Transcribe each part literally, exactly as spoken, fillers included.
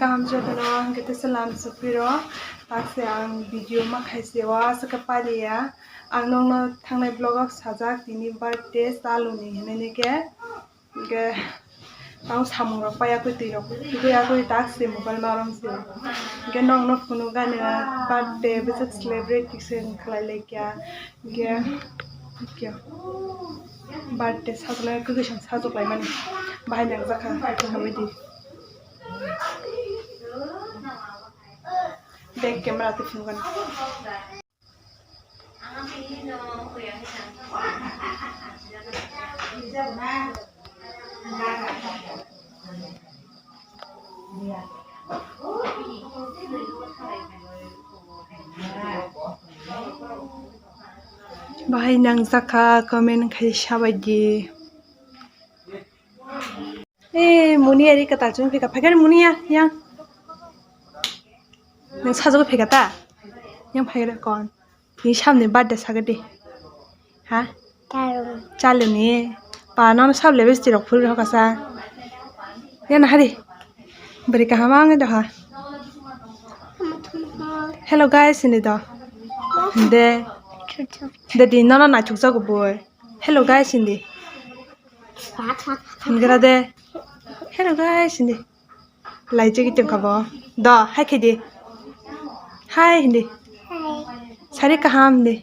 Kaham jotono hwnkhe tei salam sukphiro. Takse ang video ma khaise o aswk khe paliya. Ang nokno thangnai vlog o sajak tini birthday saloni hinwi khe. Hwnkhe tamo samung rok paiya khe twi rok twi ya khe takse mobile ma rom se. Hwnkhe nokno phunukgani birthday bwswk celebrate kisa khlai lai kya. Hwnkhe kya birthday sajwk lai kwkwi sam sajwk lai mani bahai nang jakha khamwi di. Back camera tei phunukgani. Bahai nang jakha comment khai sabaidi. Eh, muni ari kata chung phika phakar muni ya, yang. Nang sajago phika ta? Yang phakar kon. Ni samni birthday sagadi. Ha? Chaluni. Pa nono sab lebes tirok phul rok asa. Yana hari. Beri kaham ang doha. Hello guys, ini do. De. De di nono na chukjago boy. Hello guys, hindi. Hingkara de. Hello guys, hindi. Laijagwi tongkha bo. Do, hai khe di. Hai hindi. Sari kaham hindi.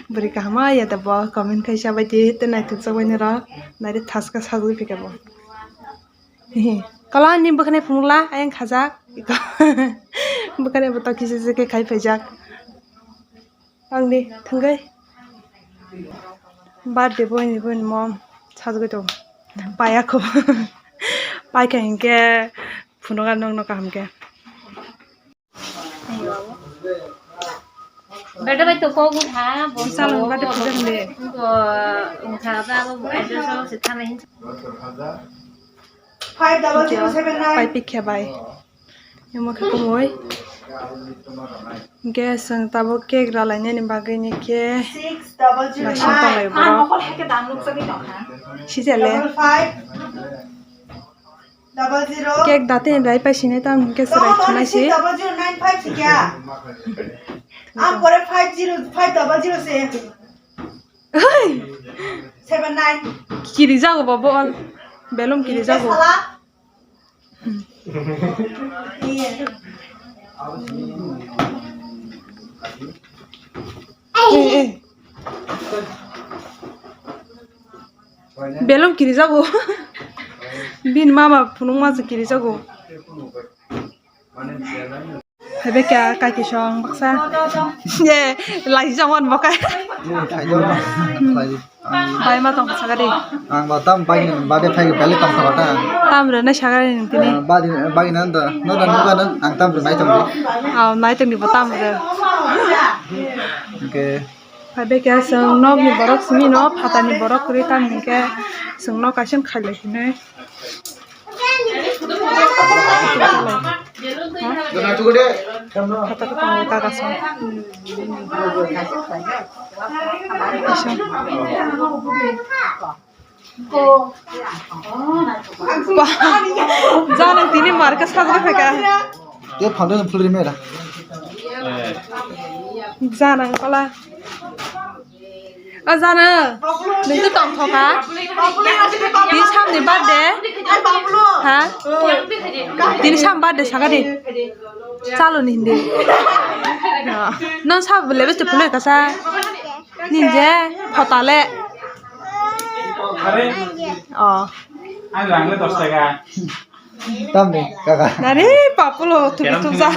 Bwrwi kaham ya da bo comment khai sabai di, te naithok sabai nw rw. Nari thaska sajagwi phika bo. Kala ni bwkhani phunukla, ayang khajak. Bwkhani bo tokisa se khe khai phaijak. Ang di thangwi birthday boy ni boy ni mom sajagwi tongo. Paya kho. Paikha hinkhe phunugo nokno kaham khe. Birthday bai to kok wngkha, bo salo birthday puja hwnde. Bo wngkha ba bo address o se thana hin. Five double zero seven nine. Pai pikha bai. Emo khe kumui. Hwnkhe chwng tabuk cake ralainani bagwi ni khe. Six double zero nine. Naising tonglai borok. Sijale. Double five. Double zero. Cake date rai pai sini tam hwnkhe chwrai thunai si. Double zero nine five si kya? Ang pore five zero, five double zero se. Oi. Seven nine. Kiri jago bo bo. Belum kiri jago. Sala. Eh, eh. Belum kiri jago. Bin mama phunuk ma se kiri jago. Hai be kya kai kisong baksa. Ye, lai jong wan bokai. Bai ma tong sagari. Ang ba tam bai ni bade phai bali tong sagata. Tam re na sagari ni tini. Badi bagi nan da. No da no da ang tam re mai tong. Ah, mai tong ni bo tam re. Okay. Phai be khe chwng nokni borok simi no phatani borok kwrwi tamni khe chwng nok kaisa khailai hinwi. Phatar tongo kaka chwng. Jana tini marka sajak phaikha. Te foundation phulri mera. Jana wngkhala. O jana, nwng tong thokha. Tini samni birthday. Ha? Tini sam birthday sakha di. Chalo ni hindi. Nang sa lebe te phulai kasa. Ninje photale. Are. Oh. Ang rang le dos taka. Tamni kaka. Nari papulo tubi tubja.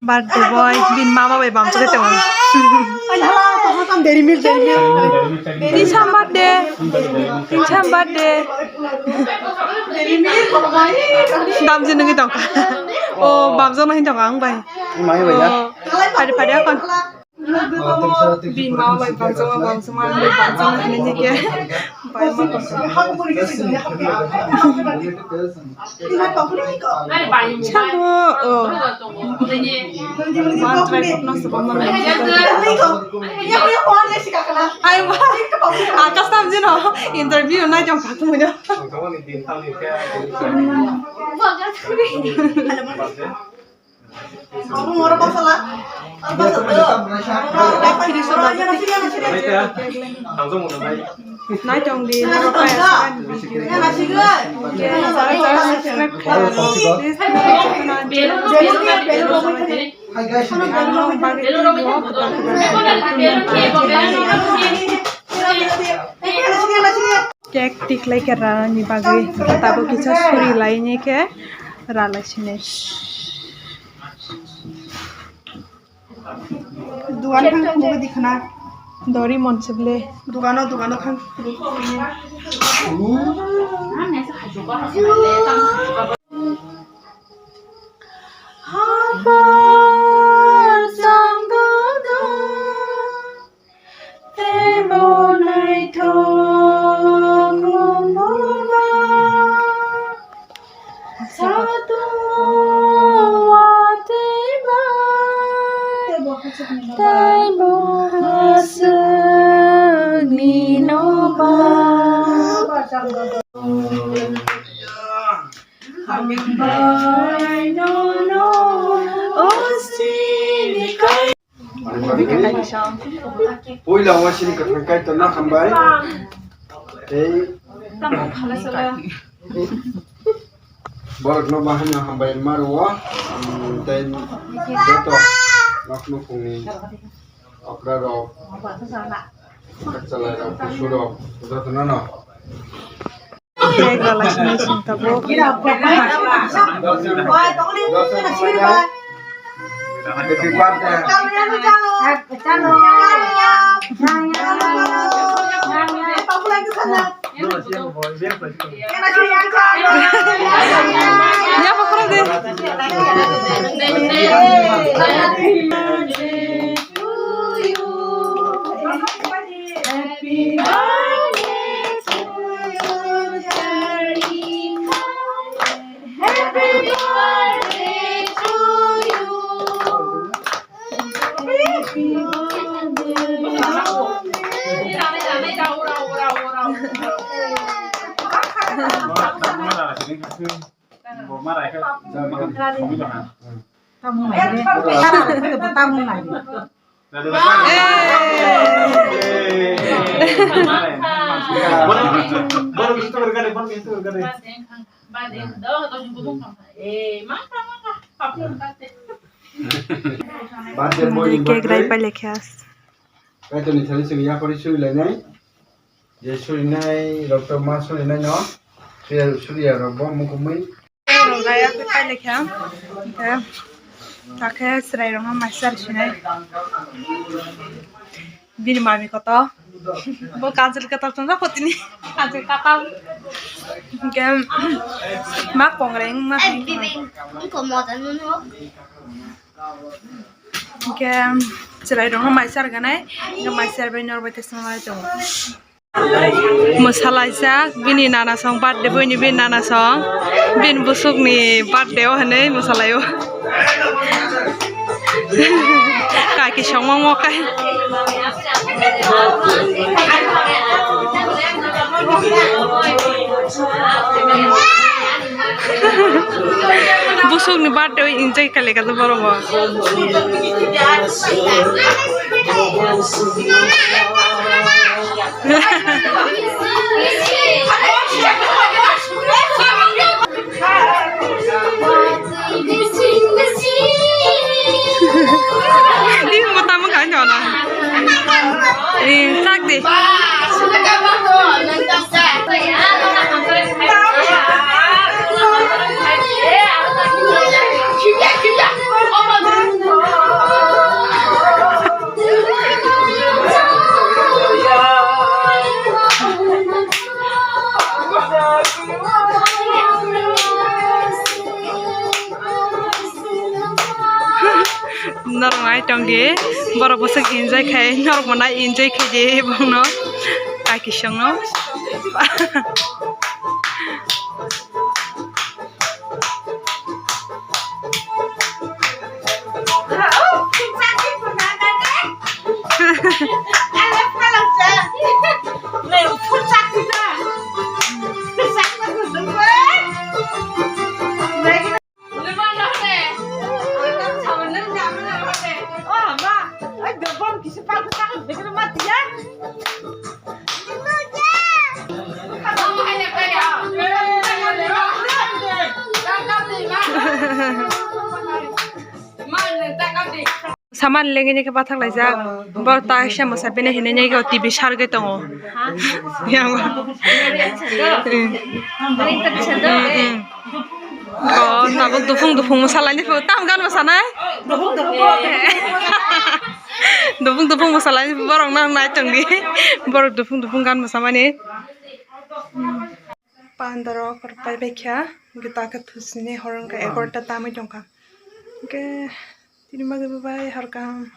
Birthday boy, bin mama bai bam chwlai tongo. Tin sam birthday. Tin sam birthday. Damji nungwi tongkha. O bamjak nai tongkha ang bai. Mai bai ya. O, phari phari akon. Bin mama bai bamjak ma bamjak ma hinwi bamjak ma hinwi khe bai ma tongkha. Sabo, o. One tribe of no sebang mano. Ai ma, akas tam jino interview na jong kak mo. Naitong di, noro kaya sa. Please, please, please. Cake tiklai khe rani bagwi tabuk kisa suri laini khe ralai sinai. Dugan thang khulugwi di khna. Dori monse ble. Dugano, dugano thang khulugwi. Habar chang duduk, teibo naithok wngma. Satung watwi ba, teibo hasukni noba. Hambai nono osini kai. Puila wasini kwthang Kaitorno hambai. Tei borokno bahai no hambai ma rwo. Tei joto nok nukhungni okra rok, chwlai rok, kusu rok jotono no. Cake rwlai sinai song tabuk. Ya, pokora de. Happy birthday to you, Charlie. Happy birthday to you. Happy birthday. Tamung nai de. Tamung nai de. Cake rai pailekha. Kaitorni thani chwng yapharwi surilainai. Je surinai rok to ma surinai no. Suriya, suriya rok bo mukumui. Raya khe pailekha. Hingkhe takhe chwrairokno mai chari sinai. Bini mami koto. Bo kanchwlwi kwtal chongjak kho tini. Kanchwlwi kwtal. Hingkhe ma kongreng ma hai. Hingkhe chwrairokno mai charganai. Hingkhe mai charbai norbai tei swnamwi tongo. Mwsalaijak bini nana song birthday, boini bini nana song bini busukni birthday o hinwi mwsalaio. Kaki songmo mokai. Busukni birthday o enjoy khailai kha borok bo. Ih, mo tamo kain dona. Eh, sak de. Norok nai tong di, borok bwswk enjoy khai, norok bo nai enjoy khai di bongno, kaiki songno. Saman lengini khe bathak laijak. Bo ta kisa mosa bini hinwi nai go T V sargwi tongo. Yang. Hmm, hmm. Oh, tabuk dufung dufung mosa laini phu. Tam gan mosa nai? Dufung dufung mosa laini phu borok nang nai tongdi. Borok dufung dufung gan mosa mani. Pandaro korpai bai kha. Gita khe thusini hor wngkha egarota tamwi tongkha. Hwnkhe tini bagwi bo bai hor kaham.